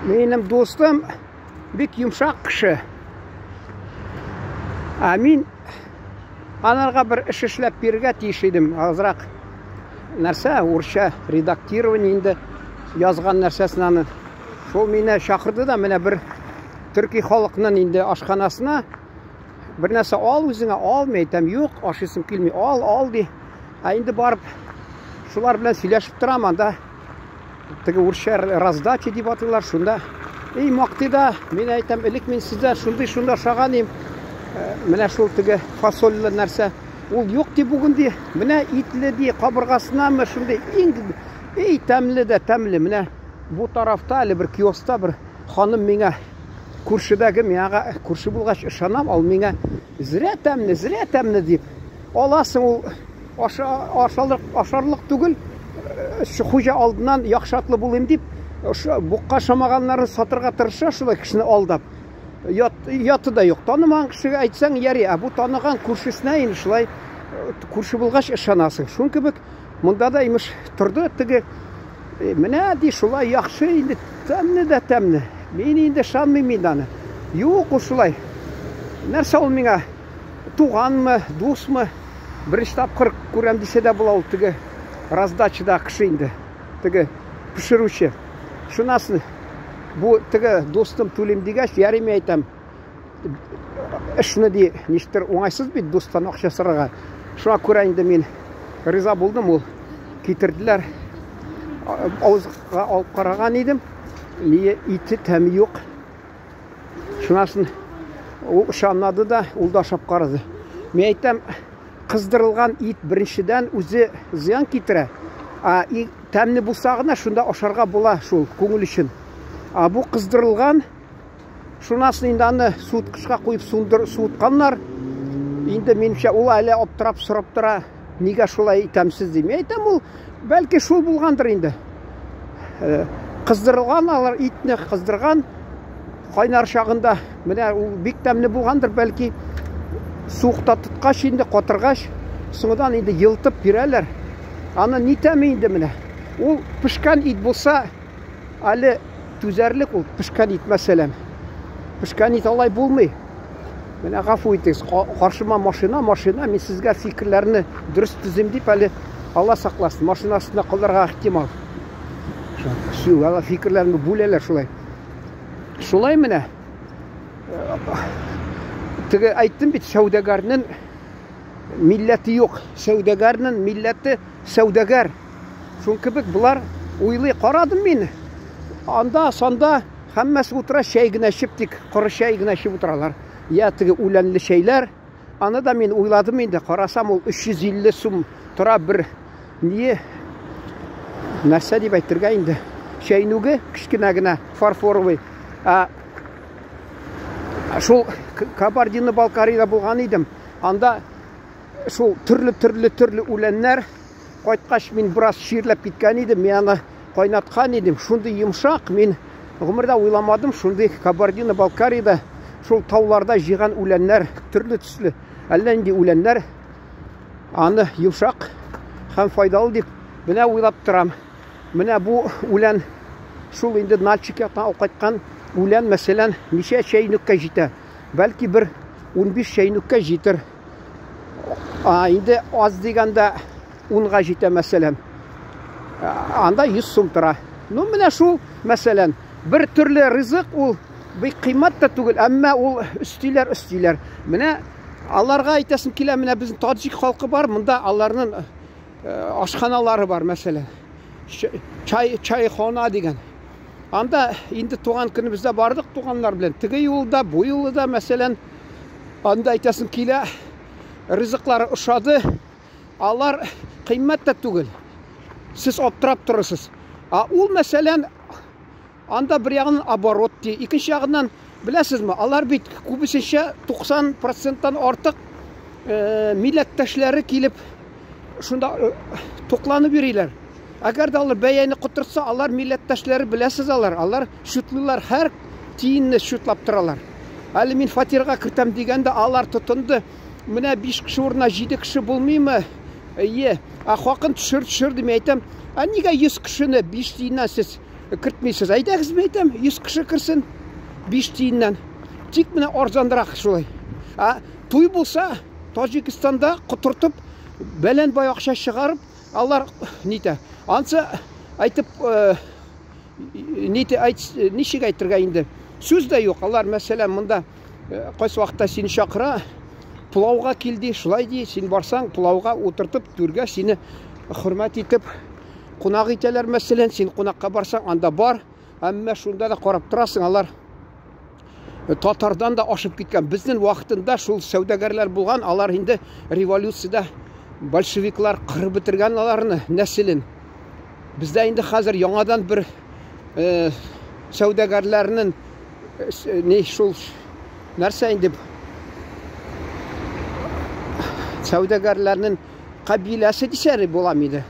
Минем дустым бик йомшак кеше. Ә мин анарга бер эш эшләп бирергә тиеш идем. Азрак нәрсә, урысча редактирование инде язган нәрсәсен аны. Шул мине чакырды да менә бер төрки халыкның инде ашханасына бер нәрсә ал үзеңә, ал, мин әйтәм, юк, ашыйсым килми, ал, ал ди. Ә инде барып шулар белән сөйләшеп торам анда. Теге урысча раздача дип атыйлар шунда. Эй, мактый да, мин әйтәм, элек мин сездә шундый шунда ашаган идем. Менә шул теге фасольле нәрсә. Ул юк ди бүген ди. Менә итле ди, кабыргасынамы шундый иң эй тәмле дә тәмле. Менә бу тарафта әле бер киоскта бер ханым миңа күршедәге миңа күрше булгач ышанам, ал миңа зря тәмле, зря тәмле дип. Аласың ул аша, ашалык, ашарлык түгел, хуҗа алдыннан яхшы атлы булыйм дип, букка ашамаганнарын сатырга тырыша шулай кешене алдап. Ят, яты да юк. Танымаган кешегә әйтсәң, яри, ә бу таныган күршесенә инде шулай күрше булгач ышанасың. Шун кебек монда да имеш торды теге менә ди шулай яхшы инде тәмле дә тәмле. Мин инде ышанмыйм инде аны. Юк, ул шулай. Нәрсә ул миңа? Туганмы, дусмы? Беренче тапкыр күрәм дисә дә була ул теге раздачада кеше инде. Теге пешерүче. Шунасын бу теге дустым түлим дигәч, ярый мин әйтәм. Эшне ди, ништер уңайсыз бит дустан акча сорарга. Шуңа күрә инде мин риза булдым, ул китерделәр. Авызга алып караган идем. Ние ите тәме юк. Шунасын ул ышанмады да, ул да ашап карады. Мин әйтәм, кыздырылган ит беренчедән үзе зыян китерә. А тәмле булса гына шунда ашарга була шул күңел өчен. А бу кыздырылган, шунасын инде аны суыткычка куеп суындыр, суытканнар. Инде минемчә ул әле аптырап сорап тора, нигә шулай тәмсез ди. Мин әйтәм, ул бәлки шул булгандыр инде. Кыздырылган алар итне кыздырган кайнар чагында менә ул бик тәмле булгандыр бәлки. Суыкта тоткач инде катыргач, соңыдан инде елтып бирәләр. Аны ни тәме инде менә. Ул пешкән ит булса, әле түзәрлек ул пешкән ит мәсәлән. Пешкән ит алай булмый. Менә гафу итегез, каршыма машина, машина, мин сезгә фикерләрне дөрес төзим дип әле Алла сакласын, машина астында калырга ихтимал. Все, алар фикерләрне бүләләр шулай. Шулай менә. Теге әйттем бит, сәүдәгәрнең милләте юк. Сәүдәгәрнең милләте сәүдәгәр. Шул кебек болар уйлый карадым мин. Анда санда һәммәсе утыра чәй генә эчеп тик коры чәй генә эчеп утыралар. Я теге үләнле чәйләр. Аны да мин уйладым инде, карасам ул 350 сум тора бер не нәрсә дип әйтергә инде. Чәйнүге кечкенә генә фарфоровый. Ә шул Кабардино-Балкарияда булган идем. Анда шул төрле-төрле төрле үләннәр кайткач мин бераз чирләп киткән идем. Мин аны кайнаткан идем. Шундый йомшак, мин гомердә уйламадым, шундый Кабардино-Балкарияда шул тауларда җыйган үләннәр, төрле төсле, әллә нинди үләннәр, аны йомшак һәм файдалы дип менә уйлап торам. Менә бу үлән шул инде Нальчик яктан алып кайткан үлән, мәсәлән, ничә чәйнеккә җитә? Бәлки бер 15 чәйнеккә җитер. А, инде аз дигәндә 10-га җитә, мәсәлән. Анда 100 сум тора. Ну, менә шул, мәсәлән, бер төрле ризык ул бик кыйммәт тә түгел, әмма ул өстиләр, өстиләр. Менә аларга әйтәсем килә, менә безнең таҗик халкы бар, монда аларның ашханалары бар, мәсәлән. Чай, чайхана дигән. Анда инде туган көнебездә бардык туганнар белән. Теге юлда, бу юлы да, мәсәлән, анда әйтәсем килә, ризыклары ошады. Алар кыйммәт тә түгел. Сез аптырап торырсыз. А ул, мәсәлән, анда бер ягыннан оборот ди, икенче ягыннан, беләсезме, алар бит күбесенчә 90%-тан артык милләттәшләре килеп шунда тукланып йөриләр. Әгәр дә алар бәяне котыртса, алар милләттәшләре беләсез алар, алар шутлыйлар, һәр тиенне шутлап торалар. Әле мин фатирга кертәм дигәндә алар тотынды. Менә 5 кеше урынына 7 кеше булмыймы? Әйе. Ә хакын төшер, төшер дип әйтәм. Ә нигә 100 кешене 5 тиеннән сез кертмисез? Әйдәгез, мин әйтәм, 100 кеше керсен, 5 тиеннән. Тик менә арзанрак шулай. Ә туй булса, Таҗикстанда котыртып, бәлән бай акча чыгарып, алар нитә. Ансы әйтеп, нитә, әйт, ничек әйтергә инде? Сүз дә юк. Алар, мәсәлән, монда кайсы вакытта сине чакыра, пылауга кил ди, шулай ди, син барсаң, пылауга утыртып, түргә сине хөрмәт итеп, кунак итәләр, мәсәлән, син кунакка барсаң, анда бар, әмма шунда да карап торасың, алар татардан да ашып киткән. Безнең вакытында шул сәүдәгәрләр булган, алар инде революциядә большевиклар кырып бетергән аларны, нәселен. Бездә инде хәзер яңадан бер сәүдәгәрләрнең не шул нәрсә инде сәүдәгәрләрнең кабиләсе дисәр була миде.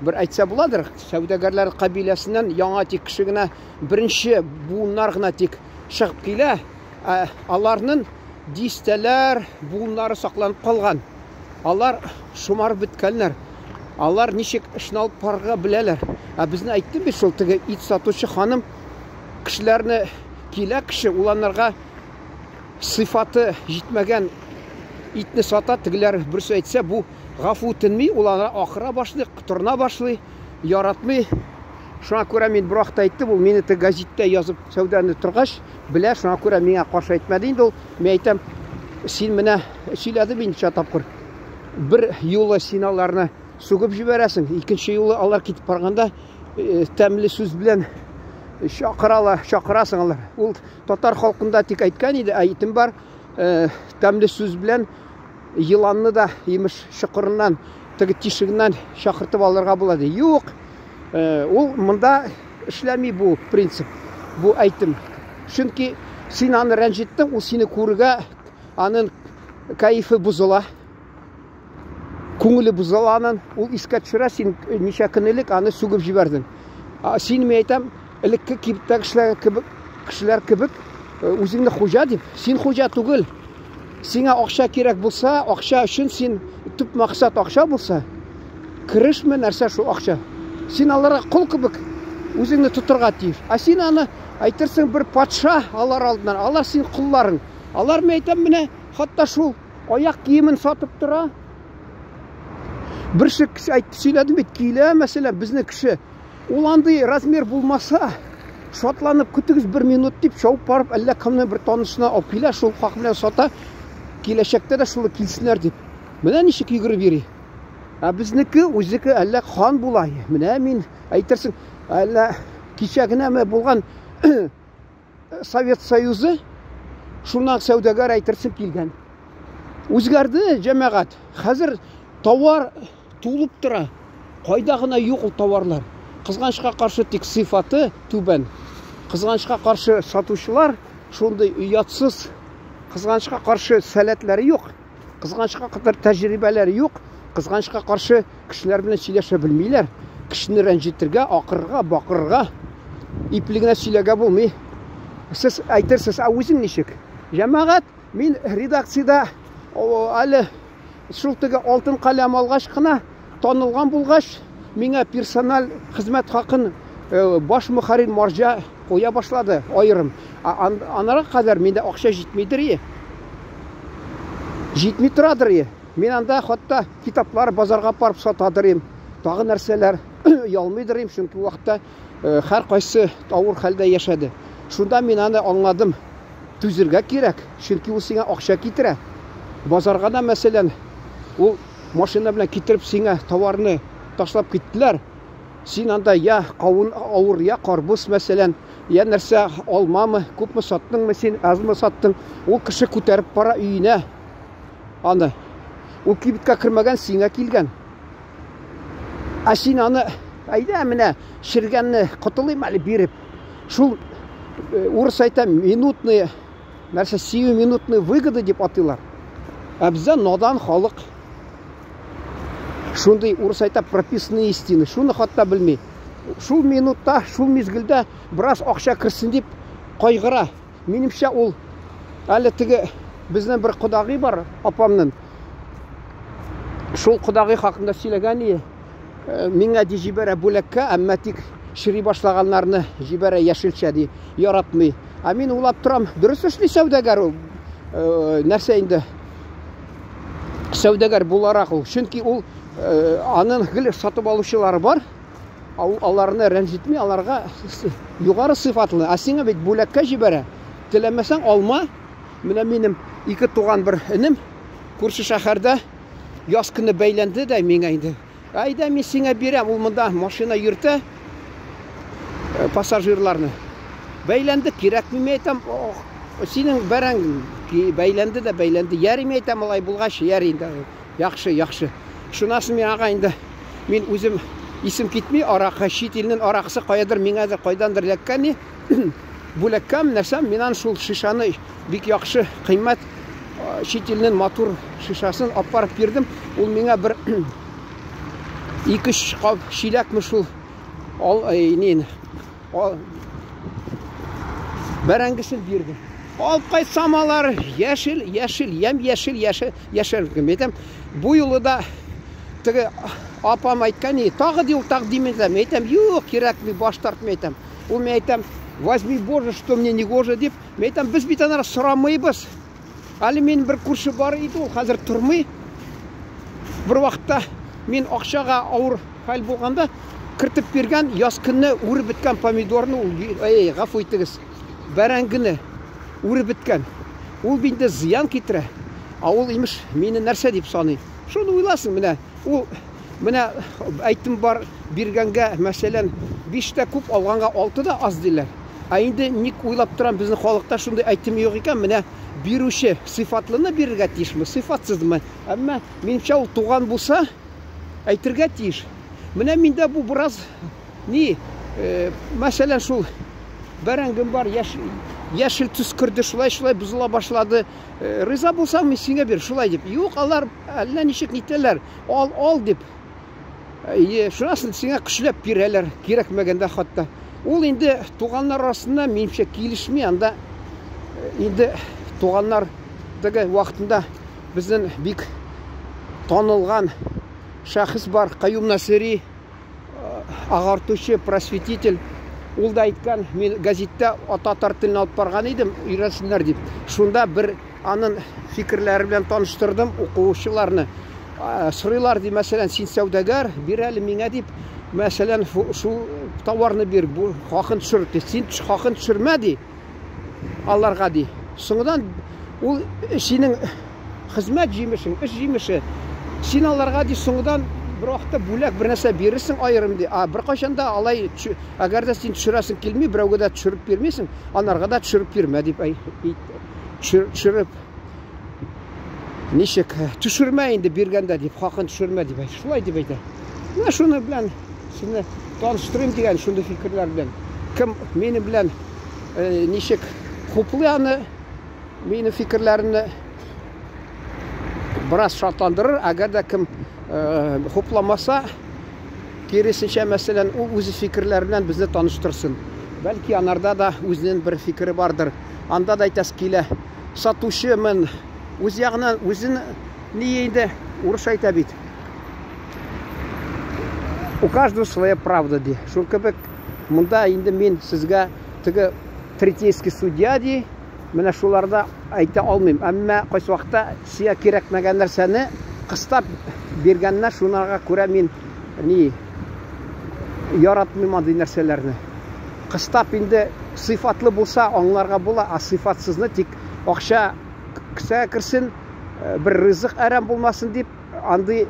Бер әйтсә буладыр, сәүдәгәрләр кабиләсеннән яңа тик кеше генә беренче буыннар гына тик чыгып килә. Ә аларның дистәләр буыннары сакланып калган. Алар шомарып беткәннәр. Алар ничек эшне алып барырга беләләр. Ә безне әйттем бит шул теге ит сатучы ханым кешеләрне килә кеше, ул анарга сыйфаты җитмәгән итне сата, тегеләр берсе әйтсә, бу гафу үтенми, ул ана акыра башлый, котырына башлый, яратмый. Шуңа күрә мин бер вакытта әйттем, ул мине теге газетта язып сәүдәне торгач, белә, шуңа күрә миңа каршы әйтмәде инде ул. Мин әйтәм, син менә сөйләдем инде ничә тапкыр. Бер юлы син аларны сүгеп җибәрәсең, икенче юлы алар китеп барганда тәмле сүз белән чакыралар, чакырасың алар. Ул татар халкында тик әйткән иде, әйтем бар, тәмле сүз белән еланны да имеш чокырыннан, теге тишегеннән чакыртып алырга була ди. Юк, ул монда эшләми бу принцип, бу әйтем. Чөнки син аны рәнҗеттең, ул сине күрергә, аның кәефе бозыла. Күңеле бозыла аның, ул искә төшерә, син ничә көн элек аны сүгеп җибәрдең. Син, мин әйтәм, элекке кибеттә эшләгән кебек, кешеләр кебек, үзеңне хуҗа дип, син хуҗа түгел. Сиңа акча кирәк булса, акча өчен син төп максат акча булса, керешме нәрсә шул акча. Син аларга кол кебек үзеңне тотырга тиеш. Ә син аны әйтерсең бер патша алар алдыннан, алар син колларың. Алар, мин әйтәм, менә хатта шул аяк киемен сатып тора. Бер кеше әйтте, сөйләдем бит, килә, мәсәлән, безнең кеше. Ул андый размер булмаса, шатланып көтегез бер минут дип чабып барып, әллә кемнең бер танышына алып килә, шул хак белән сата, киләчәктә дә шулай килсеннәр дип. Менә ничек йөгереп йөри. Ә безнеке үзеке әллә хан була. Менә мин әйтерсең, әллә кичә генәме булган Совет Союзы, шуннан сәүдәгәр әйтерсең килгән. Үзгәрде җәмәгать. Хәзер товар тулып тора. Кайда гына юк ул товарлар. Кызганычка каршы тик сыйфаты түбән. Кызганычка каршы сатучылар шундый оятсыз. Кызганычка каршы сәләтләре юк. Кызганычка кадәр тәҗрибәләре юк. Кызганычка каршы кешеләр белән сөйләшә белмиләр. Кешене рәнҗетергә, акырырга, бакырырга, ипле генә сөйләргә булмый. Сез әйтерсез, ә үзең ничек? Җәмәгать, мин редакциядә әле шул теге алтын каләм алгач кына танылган булгач, миңа персональ хезмәт хакын баш мөхәррир маржа куя башлады аерым. Анара кадәр миндә акча җитмидер и. Җитми торадыр и. Мин анда хатта китаплар базарга барып сатадыр им. Тагы нәрсәләр ялмыйдыр им, чөнки вакытта һәр кайсы авыр хәлдә яшәде. Шунда мин аны аңладым. Түзергә кирәк, чөнки ул сиңа акча китерә. Базарга да, мәсәлән, ул машина белән китереп сиңа товарны ташлап киттеләр. Син анда я кавын авыр, я карбыз, мәсәлән, я нәрсә алмамы, күпме саттыңмы син, азмы саттың. Ул кеше күтәреп бара өенә аны. Ул кибеткә кермәгән, сиңа килгән. Ә син аны, әйдә менә чергәнне котылыйм әле биреп. Шул урыс әйтә, минутные, нәрсә, сиюминутные выгоды дип атыйлар. Ә бездә надан халык. Шундый урыс әйтә, прописные истины. Шуны хатта белми. Шул минутта, шул мизгелдә бераз акча керсен дип кайгыра. Минемчә ул әле теге безнең бер кодагый бар, апамның. Шул кодагый хакында сөйләгән иде. Миңа ди җибәрә бүләккә, әмма тик чери башлаганнарны җибәрә яшелчә ди, яратмый. Ә мин уйлап торам, дөрес эшли сәүдәгәр ул. Нәрсә инде? Сәүдәгәр буларак ул. Чөнки ул аның гел сатып алучылары бар. Аларны рәнҗетми, аларга югары сыйфатлы. Ә сиңа бит бүләккә җибәрә. Теләмәсәң алма. Менә минем ике туган бер энем күрше шәһәрдә яз көне бәйләнде дә миңа инде. Әйдә, мин сиңа бирәм. Ул монда машина йөртә пассажирларны. Бәйләнде, кирәкми, мин әйтәм, синең бәрәң бәйләнде дә бәйләнде. Яри, мин әйтәм, алай булгач, яри инде. Яхшы, яхшы. Шуннан соң мин ага инде мин үзем исем китми, аракы, чит илнең аракысы каядыр миңадыр, кайдандыр эләккән ни. Бүләккәм, нәрсәм, мин аны шул шишаны бик яхшы, кыйммәт чит илнең матур шишасын алып барып бирдем. Ул миңа бер ике-өч кап чиләкме шул ал, нин, ал, бәрәңгесен бирде. Алып кайтсам алар яшел, яшел, ям яшел, яшел, яшел. Әйтәм, бу юлы да теге апам әйткән, ни, тагы ди ул тәкъдим итәм. Әйтәм, юк, кирәкми, баш тартмый әйтәм. Ул мин әйтәм, возьми боже, что мне не гоже дип. Мин әйтәм, без бит анар сорамыйбыз. Әле мин бер күрше бар иде, ул хәзер тормый. Бер вакытта мин акчага авыр хәл булганда кертеп биргән яз көнне үреп беткән помидорны, ул, эй, гафу итегез, бәрәңгене үреп беткән. Ул бит инде зыян китерә. Ә ул имеш мине нәрсә дип саный? Шуны уйласын менә. Ул менә әйтем бар, биргәнгә, мәсәлән, 5 тә күп, алганга 6 да аз диләр. Ә инде ник уйлап торам, безнең халыкта шундый әйтем юк икән, менә бирүче сыйфатлыны бирергә тиешме, сыйфатсызмы? Әмма минемчә ул туган булса, әйтергә тиеш. Менә миндә бу бераз ни, мәсәлән, шул бәрәңгем бар, яшел төс керде, шулай-шулай бозыла башлады. Риза булсаң, мин сиңа бир, шулай дип. Юк, алар әллә ничек нитәләр, ал, ал дип. Шунасын сиңа көчләп бирәләр, кирәкмәгәндә хатта. Ул инде туганнар арасында минемчә килешми, анда инде туганнар теге вакытында безнең бик танылган шәхес бар, Каюм Насыйри, агартучы, просветитель. Ул да әйткән, мин газеттә татар телен алып барган идем, өйрәнсеннәр дип. Шунда бер аның фикерләре белән таныштырдым укучыларны. Сорыйлар ди, мәсәлән, син сәүдәгәр, бир әле миңа дип, мәсәлән, шул товарны бир, бу хакын төшер ди. Син хакын төшермә ди. Аларга ди. Соңдан ул синең хезмәт җимешең, эш җимеше. Син аларга ди соңдан бер вакытта бүләк бер нәрсә бирерсең аерым ди. А беркайчан да алай, әгәр дә син төшерәсең килми, берәүгә дә төшереп бирмисең, анарга да төшереп бирмә дип төшереп ничек төшермә инде биргәндә дип, хакын төшермә дип әйт. Шулай дип әйтә. Менә шуны белән сезне таныштырыйм дигән шундый фикерләр белән. Кем мине белән ничек хуплый аны, минем фикерләремне бераз шатландырыр, әгәр дә кем хупламаса, киресенчә, мәсәлән, ул үзе фикерләре белән безне таныштырсын. Бәлки анарда да үзенең бер фикере бардыр. Анда да әйтәсе килә, сатучымын, үз ягыннан үзен ни инде, урысча әйтә бит. У каждого своя правда, ди. Шул кебек монда инде мин сезгә теге третейский судья ди, менә шуларда әйтә алмыйм. Әмма кайсы вакытта сиңа кирәкмәгән нәрсәне кыстап биргәннәр, шунарга күрә мин ни яратмыйм андый нәрсәләрне. Кыстап инде сыйфатлы булса аңларга була, ә сыйфатсызны тик акча кесәгә керсен, бер ризык әрәм булмасын дип, андый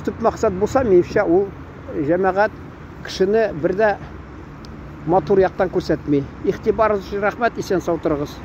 төп максат булса, минемчә, ул җәмәгать кешене бер дә матур яктан күрсәтми. Игътибарыгыз өчен рәхмәт, исән сау торыгыз.